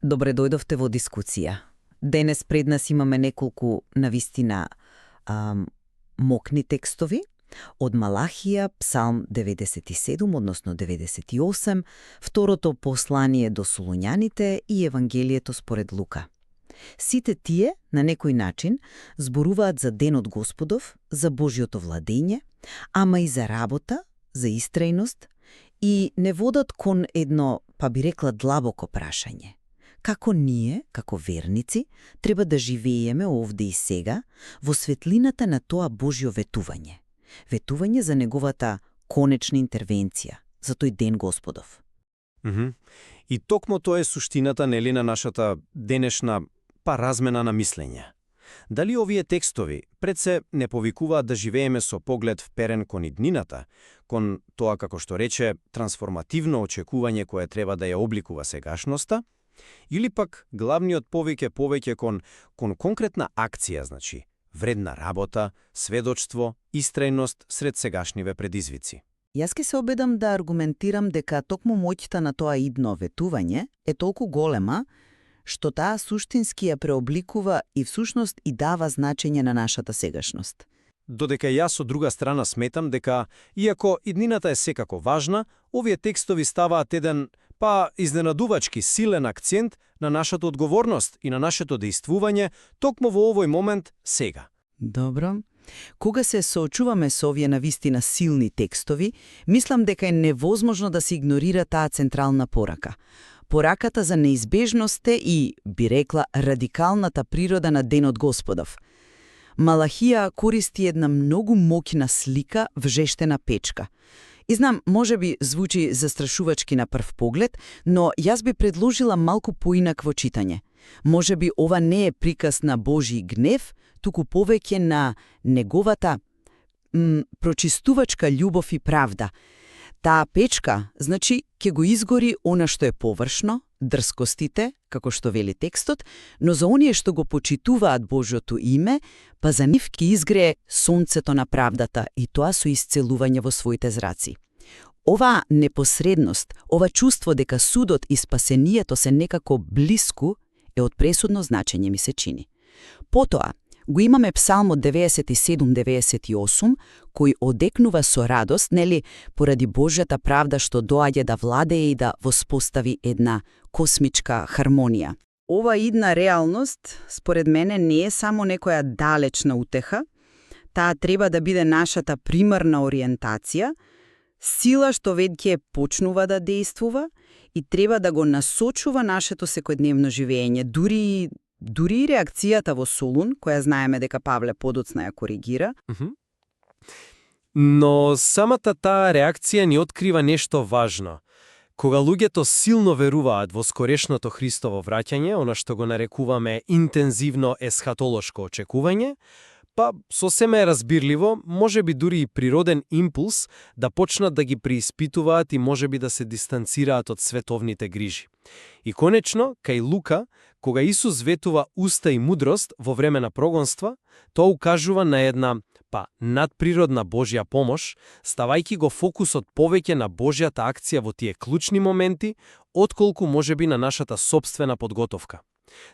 Добре дојдовте во дискусија. Денес пред нас имаме неколку навистина мокни текстови од Малахија, Псалм 97, односно 98, второто послание до Солуњаните и Евангелието според Лука. Сите тие, на некој начин, зборуваат за денот Господов, за Божјото владење, ама и за работа, за истрајност и не водат кон едно, па би рекла, длабоко прашање. Како ние, како верници, треба да живееме овде и сега во светлината на тоа Божјо ветување. Ветување за неговата конечна интервенција, за тој ден Господов. И токмо тоа е суштината, нели, на нашата денешна размена на мислење. Дали овие текстови пред се не повикуваат да живееме со поглед вперен кон иднината, кон тоа, како што рече, трансформативно очекување кое треба да ја обликува сегашноста, или пак главниот повик е повеќе кон конкретна акција, значи, вредна работа, сведоштво, истрајност сред сегашниве предизвици. Јас ке се обедам да аргументирам дека токму моќта на тоа идно ветување е толку голема, што таа суштински ја преобликува и всушност и дава значење на нашата сегашност. Додека јас од друга страна сметам дека, иако иднината е секако важна, овие текстови ставаат еден, изненадувачки силен акцент на нашата одговорност и на нашето дејствување токму во овој момент сега. Добро. Кога се соочуваме со овие навистина силни текстови, мислам дека е невозможно да се игнорира таа централна порака. Пораката за неизбежност и, би рекла, радикалната природа на денот Господов. Малахија користи една многу моќна слика вжештена печка. И знам, може би звучи застрашувачки на прв поглед, но јас би предложила малку поинакво читање. Може би ова не е приказ на Божји гнев, туку повеќе на неговата прочистувачка љубов и правда. Таа печка, значи, ќе го изгори она што е површно, дрскостите, како што вели текстот, но за оние што го почитуваат Божјото име, па за нив ќе изгрее сонцето на правдата и тоа со исцелување во своите зраци. Ова непосредност, ова чувство дека судот и спасението се некако блиску е од пресудно значење, ми се чини. Потоа, го имаме Псалмот 97-98, кој одекнува со радост, нели, поради Божјата правда што доаѓа да владее и да воспостави една космичка хармонија. Ова идна реалност, според мене, не е само некоја далечна утеха, таа треба да биде нашата примарна ориентација, сила што веќе почнува да дејствува и треба да го насочува нашето секојдневно живење, дури и реакцијата во Солун, која знаеме дека Павле подоцна ја коригира. Но самата таа реакција ни открива нешто важно. Кога луѓето силно веруваат во скорешното Христово враќање, она што го нарекуваме интензивно есхатолошко очекување, сосема е разбирливо, може би дури и природен импулс да почнат да ги преиспитуваат и може би да се дистанцираат од световните грижи. И конечно, кај Лука, кога Исус ветува уста и мудрост во време на прогонства, тоа укажува на една, надприродна Божја помош, ставајќи го фокусот повеќе на Божјата акција во тие клучни моменти, отколку можеби на нашата собствена подготовка.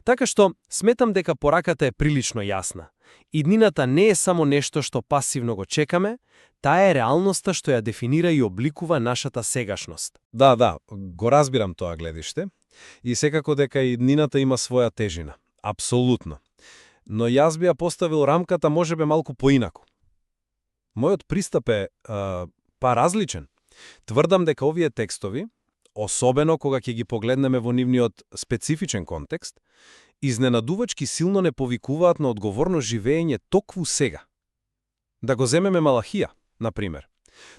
Така што, сметам дека пораката е прилично јасна. Иднината не е само нешто што пасивно го чекаме, таа е реалноста што ја дефинира и обликува нашата сегашност. Да, го разбирам тоа гледиште. И секако дека иднината има своја тежина. Апсолутно. Но јас би ја поставил рамката можебе малку поинаку. Мојот пристап е различен. Тврдам дека овие текстови, особено кога ќе ги погледнеме во нивниот специфичен контекст, изненадувачки силно не повикуваат на одговорно живење токву сега. Да го земеме Малахија, например.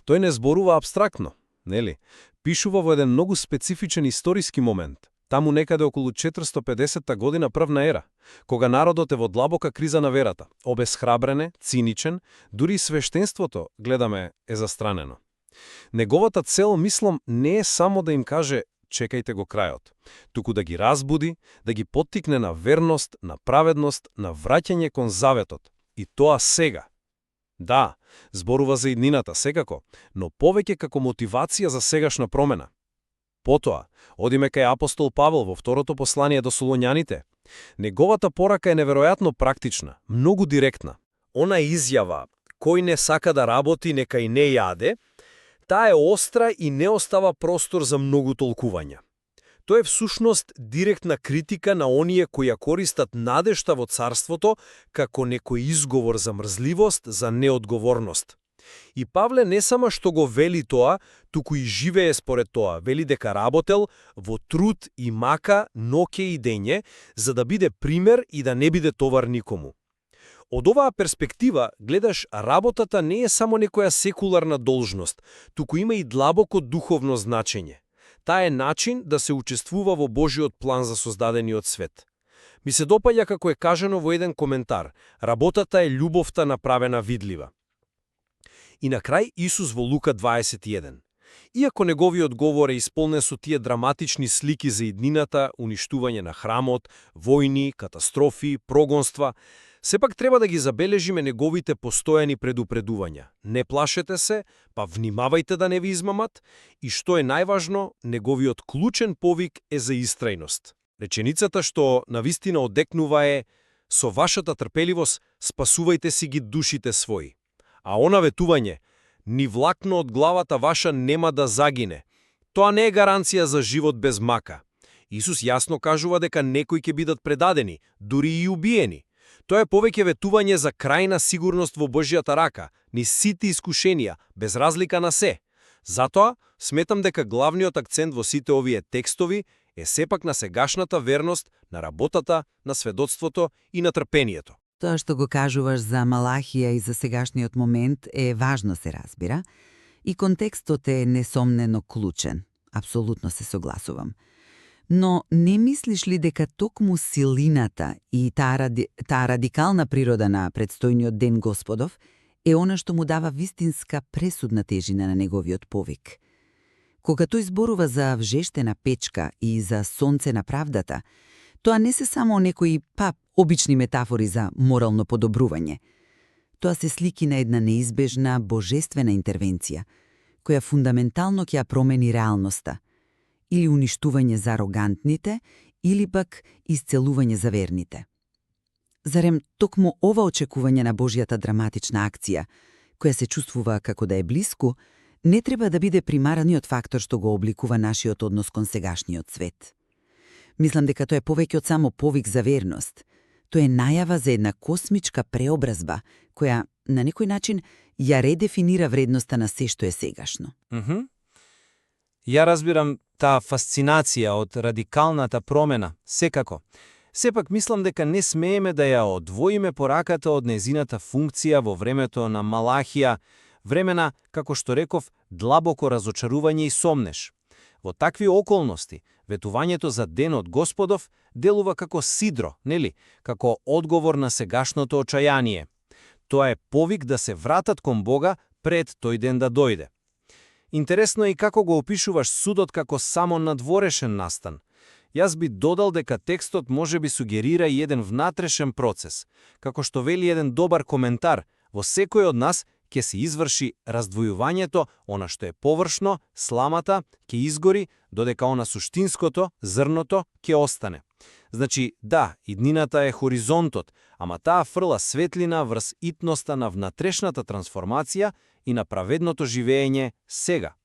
Тој не зборува абстрактно, нели? Пишува во еден многу специфичен историски момент, таму некаде околу 450 година првна ера, кога народот е во длабока криза на верата, обесхрабрене, циничен, дури и свештенството, гледаме, е застранено. Неговата цел, мислам, не е само да им каже чекајте го крајот, туку да ги разбуди, да ги поттикне на верност, на праведност, на враќање кон заветот. И тоа сега. Да, зборува за иднината секако, но повеќе како мотивација за сегашна промена. Потоа, одиме кај апостол Павел во второто послание до Солуњаните. Неговата порака е неверојатно практична, многу директна. Она изјава, кој не сака да работи, нека и не јаде, таа е остра и не остава простор за многу толкувања. Тоа е всушност директна критика на оние кои ја користат надежта во царството како некој изговор за мрзливост, за неодговорност. И Павле не само што го вели тоа, туку и живее според тоа, вели дека работел во труд и мака ноќе и дење, за да биде пример и да не биде товар никому. Од оваа перспектива, гледаш, работата не е само некоја секуларна должност, туку има и длабоко духовно значење. Таа е начин да се учествува во Божиот план за создадениот свет. Ми се допаѓа како е кажано во еден коментар, работата е љубовта направена видлива. И на крај Исус во Лука 21. Иако неговиот говор е исполнен со тие драматични слики за иднината, уништување на храмот, војни, катастрофи, прогонства, сепак треба да ги забележиме неговите постојани предупредувања. Не плашете се, па внимавајте да не ви измамат, и што е најважно, неговиот клучен повик е за истрајност. Реченицата што навистина одекнува е: со вашата трпеливост спасувајте си ги душите своји. А она ветување: ни влакно од главата ваша нема да загине. Тоа не е гаранција за живот без мака. Исус јасно кажува дека некои ќе бидат предадени, дури и убиени. Тоа е повеќе ветување за крајна сигурност во Божјата рака, ни сите искушенија, без разлика на се. Затоа, сметам дека главниот акцент во сите овие текстови е сепак на сегашната верност, на работата, на сведоцтвото и на трпението. Тоа што го кажуваш за Малахија и за сегашниот момент е важно, се разбира, и контекстот е несомнено клучен. Апсолутно се согласувам. Но не мислиш ли дека токму силината и таа радикална природа на предстојниот ден Господов е она што му дава вистинска пресудна тежина на неговиот повик? Кога тој зборува за вжештена печка и за сонце на правдата, тоа не се само некои обични метафори за морално подобрување. Тоа се слики на една неизбежна божествена интервенција, која фундаментално ќе ја промени реалноста, или уништување за арогантните, или пак исцелување за верните. Зарем токму ова очекување на Божјата драматична акција, која се чувствува како да е блиску, не треба да биде примараниот фактор што го обликува нашиот однос кон сегашниот свет. Мислам дека тоа е повеќе од само повик за верност. Тоа е најава за една космичка преобразба, која на некој начин ја редефинира вредноста на се што е сегашно. Ја разбирам таа фасцинација од радикалната промена, секако. Сепак мислам дека не смееме да ја одвоиме пораката од незината функција во времето на Малахија, времена, како што реков, длабоко разочарување и сомнеш. Во такви околности, ветувањето за денот Господов делува како сидро, нели? Како одговор на сегашното очајание. Тоа е повик да се вратат кон Бога пред тој ден да дојде. Интересно е и како го опишуваш судот како само надворешен настан. Јас би додал дека текстот може би сугерира и еден внатрешен процес. Како што вели еден добар коментар, во секој од нас ќе се изврши раздвојувањето, она што е површно, сламата, ќе изгори, додека она суштинското, зрното, ќе остане. Значи, да, иднината е хоризонтот, ама таа фрла светлина врз итноста на внатрешната трансформација и на праведното живење сега.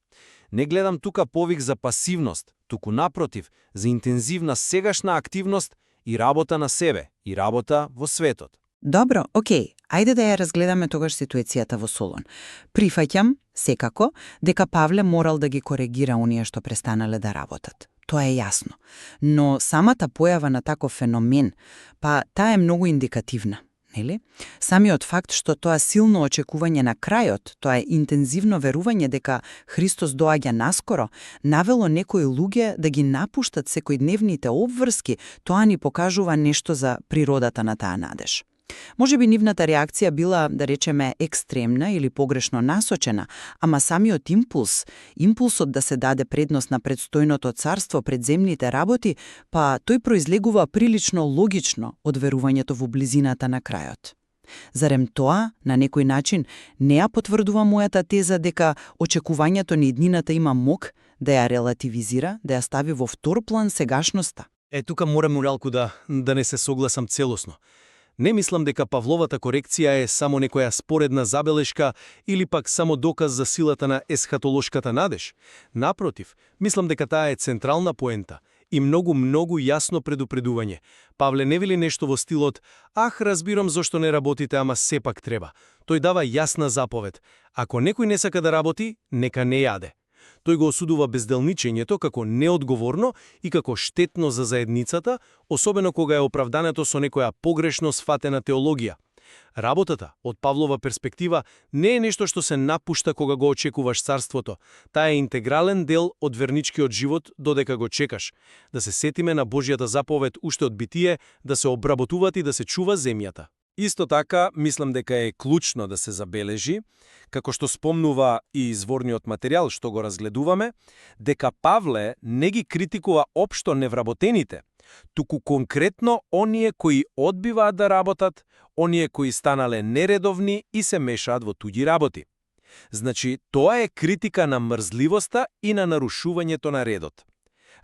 Не гледам тука повик за пасивност, туку напротив, за интензивна сегашна активност и работа на себе, и работа во светот. Добро, окей, ајде да ја разгледаме тогаш ситуацијата во Солон. Прифаќам, секако, дека Павле морал да ги коригира оние што престанале да работат. Тоа е јасно. Но самата појава на таков феномен, па таа е многу индикативна, нели? Самиот факт што тоа силно очекување на крајот, тоа е интензивно верување дека Христос доаѓа наскоро, навело некои луѓе да ги напуштат секојдневните обврски, тоа ни покажува нешто за природата на таа надеж. Може би нивната реакција била, да речеме, екстремна или погрешно насочена, ама самиот импулсот да се даде предност на предстојното царство пред земните работи, па тој произлегува прилично логично од верувањето во близината на крајот. Зарем тоа, на некој начин, не ја потврдува мојата теза дека очекувањето на иднината има мок да ја релативизира, да ја стави во втор план сегашноста. Тука морам малку да не се согласам целосно. Не мислам дека Павловата корекција е само некоја споредна забелешка или пак само доказ за силата на есхатолошката надеж. Напротив, мислам дека таа е централна поента и многу јасно предупредување. Павле не вели нешто во стилот «Ах, разбирам зошто не работите, ама сепак треба». Тој дава јасна заповед. Ако некој не сака да работи, нека не јаде. Тој го осудува безделничењето како неодговорно и како штетно за заедницата, особено кога е оправдането со некоја погрешно сфатена теологија. Работата, од Павлова перспектива, не е нешто што се напушта кога го очекуваш царството. Таа е интегрален дел од верничкиот живот додека го чекаш. Да се сетиме на Божјата заповед уште од Битие, да се обработуваат и да се чува земјата. Исто така, мислам дека е клучно да се забележи, како што спомнува и изворниот материјал што го разгледуваме, дека Павле не ги критикува општо невработените, туку конкретно оние кои одбиваат да работат, оние кои станале нередовни и се мешаат во туѓи работи. Значи, тоа е критика на мрзливоста и на нарушувањето на редот.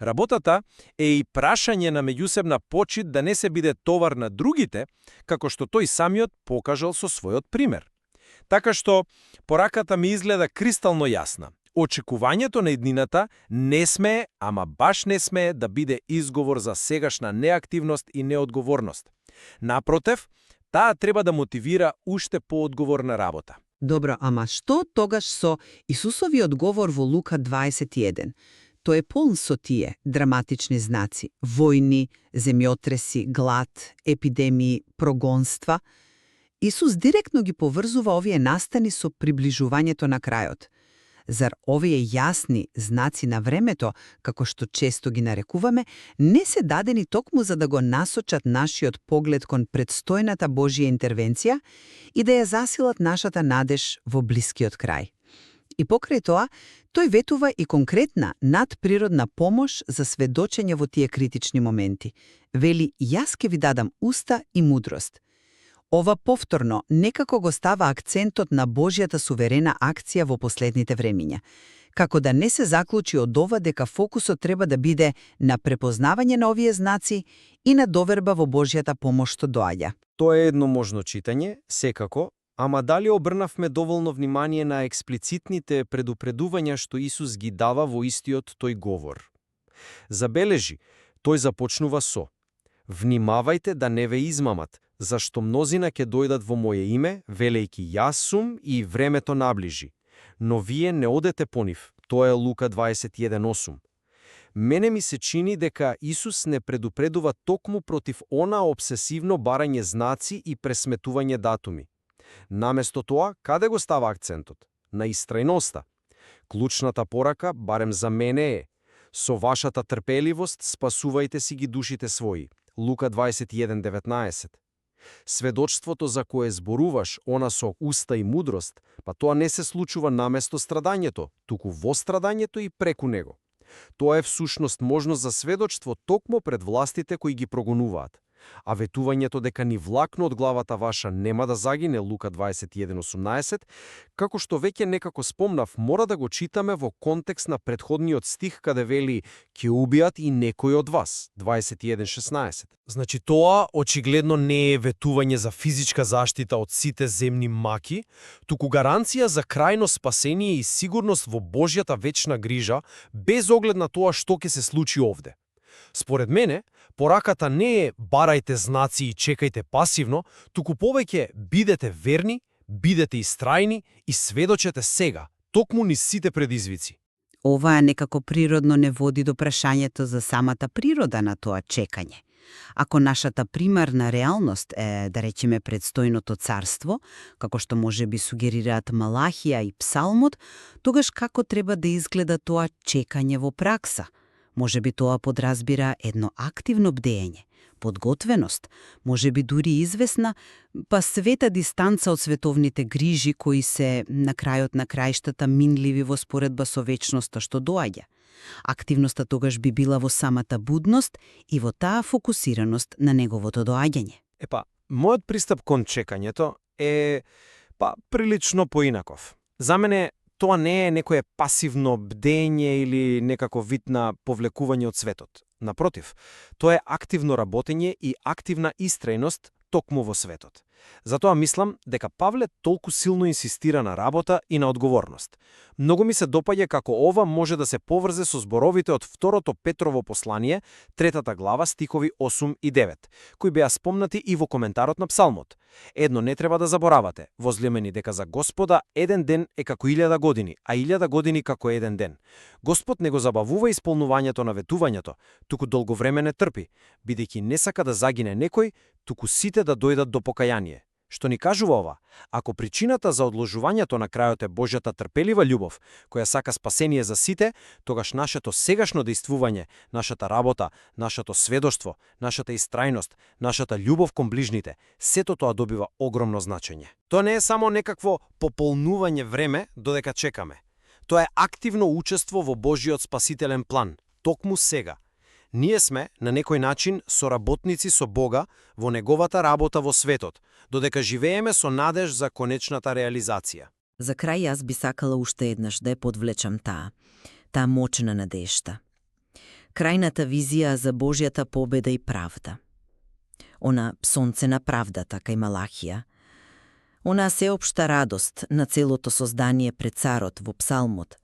Работата е и прашање на меѓусебна почит да не се биде товар на другите, како што тој самиот покажал со својот пример. Така што, пораката ми изгледа кристално јасна. Очекувањето на иднината не смее, ама баш не смее да биде изговор за сегашна неактивност и неодговорност. Напротив, таа треба да мотивира уште поодговорна работа. Добро, ама што тогаш со Исусовиот говор во Лука 21? Тој е полн со тие драматични знаци, војни, земјотреси, глад, епидемии, прогонства. Исус директно ги поврзува овие настани со приближувањето на крајот. Зар овие јасни знаци на времето, како што често ги нарекуваме, не се дадени токму за да го насочат нашиот поглед кон предстојната Божја интервенција и да ја засилат нашата надеж во блискиот крај? И покрај тоа, тој ветува и конкретна надприродна помош за сведочење во тие критични моменти. Вели, јас ке ви дадам уста и мудрост. Ова повторно некако го става акцентот на Божјата суверена акција во последните времиња. Како да не се заклучи од ова дека фокусот треба да биде на препознавање на овие знаци и на доверба во Божјата помош што доаѓа. Тоа е едно можно читање, секако, ама дали обрнавме доволно внимание на експлицитните предупредувања што Исус ги дава во истиот тој говор? Забележи, тој започнува со: «Внимавајте да не ве измамат, зашто мнозина ќе дојдат во моје име, велејки јас сум и времето наближи. Но вие не одете по нив». Тоа е Лука 21:8. Мене ми се чини дека Исус не предупредува токму против она обсесивно барање знаци и пресметување датуми. Наместо тоа, каде го става акцентот? На истрајноста. Клучната порака, барем за мене е: со вашата трпеливост спасувајте си ги душите своји. Лука 21:19. Сведоштвото за кое зборуваш, она со уста и мудрост, па тоа не се случува наместо страдањето, туку во страдањето и преку него. Тоа е всушност можност за сведоштво токму пред властите кои ги прогонуваат. А ветувањето дека ни влакно од главата ваша нема да загине, Лука 21:18, како што веќе некако спомнав, мора да го читаме во контекст на претходниот стих каде вели «Ке убијат и некој од вас», 21:16. Значи тоа очигледно не е ветување за физичка заштита од сите земни маки, туку гаранција за крајно спасение и сигурност во Божјата вечна грижа, без оглед на тоа што ќе се случи овде. Според мене, пораката не е барајте знаци и чекајте пасивно, туку повеќе бидете верни, бидете истрајни и сведочете сега, токму низ сите предизвици. Ова некако природно не води до прашањето за самата природа на тоа чекање. Ако нашата примарна реалност е, да речеме, предстојното царство, како што може би сугерираат Малахија и Псалмот, тогаш како треба да изгледа тоа чекање во пракса? Може би тоа подразбира едно активно бдење, подготвеност, може би дури известна, па света дистанца од световните грижи кои се на крајот на краиштата минливи во споредба со вечноста што доаѓа. Активноста тогаш би била во самата будност и во таа фокусираност на неговото доаѓање. Мојот пристап кон чекањето е, прилично поинаков. За мене, тоа не е некое пасивно бдење или некако вид на повлекување од светот. Напротив, тоа е активно работење и активна истрајност токму во светот. Затоа мислам дека Павле толку силно инсистира на работа и на одговорност. Многу ми се допаѓа како ова може да се поврзе со зборовите од второто Петрово послание, 3 глава, стихови 8 и 9, кои беа спомнати и во коментарот на Псалмот. Едно не треба да заборавате, возлюбени, дека за Господа еден ден е како 1000 години, а 1000 години како еден ден. Господ не го забавува исполнувањето на ветувањето, туку долговреме не трпи, бидејќи не сака да загине некој, туку сите да дојдат до покаяние. Што ни кажува ова? Ако причината за одложувањето на крајот е Божјата трпелива љубов, која сака спасение за сите, тогаш нашето сегашно действување, нашата работа, нашето сведоштво, нашата истрајност, нашата љубов кон ближните, сето тоа добива огромно значење. Тоа не е само некакво пополнување време додека чекаме. Тоа е активно учество во Божјиот спасителен план, токму сега. Ние сме, на некој начин, соработници со Бога во неговата работа во светот, додека живееме со надеж за конечната реализација. За крај јас би сакала уште еднаш да ја подвлечам таа мочна надежда. Крајната визија за Божјата победа и правда. Она сонце на правдата кај Малахија. Она сеопшта радост на целото создание пред царот во Псалмот.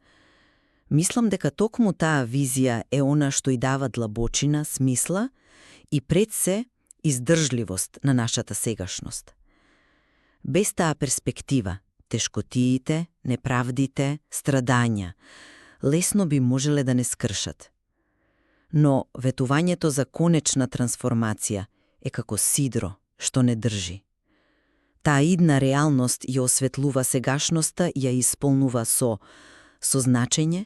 Мислам дека токму таа визија е она што и дава длабочина, смисла и пред се издржливост на нашата сегашност. Без таа перспектива, тешкотиите, неправдите, страдања, лесно би можеле да не скршат. Но ветувањето за конечна трансформација е како сидро што не држи. Таа идна реалност ја осветлува сегашноста и ја исполнува со значење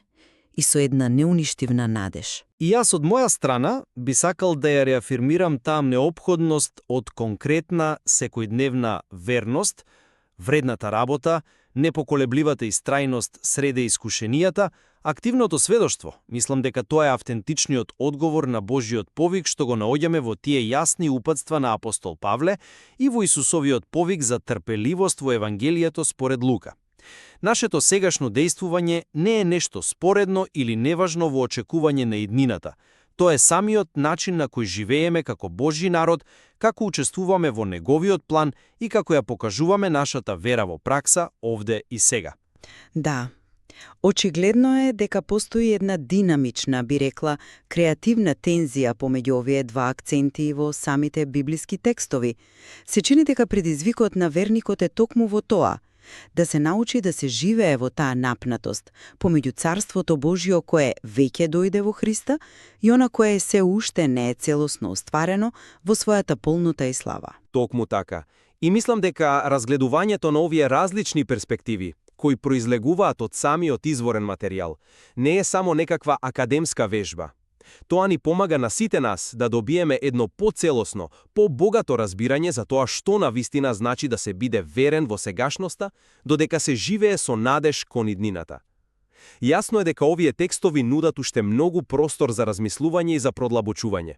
и со една неуништивна надеж. И јас од моја страна би сакал да ја реафирмирам таа неопходност од конкретна секојдневна верност, вредната работа, непоколебливата истрајност среде искушенијата, активното сведоштво. Мислам дека тоа е автентичниот одговор на Божјиот повик што го наоѓаме во тие јасни упатства на апостол Павле и во Исусовиот повик за трпеливост во Евангелието според Лука. Нашето сегашно действување не е нешто споредно или неважно во очекување на иднината. Тоа е самиот начин на кој живееме како Божји народ, како учествуваме во неговиот план и како ја покажуваме нашата вера во пракса овде и сега. Да, очигледно е дека постои една динамична, би рекла, креативна тензија помеѓу овие два акценти во самите библиски текстови. Се чини дека предизвикот на верникот е токму во тоа, да се научи да се живее во таа напнатост помеѓу Царството Божјо кое веќе дојде во Христа и она кое се уште не е целосно остварено во својата полнота и слава. Токму така. И мислам дека разгледувањето на овие различни перспективи, кои произлегуваат од самиот изворен материјал, не е само некаква академска вежба. Тоа ни помага на сите нас да добиеме едно поцелосно, побогато разбирање за тоа што навистина значи да се биде верен во сегашноста, додека се живее со надеж кон иднината. Јасно е дека овие текстови нудат уште многу простор за размислување и за продлабочување.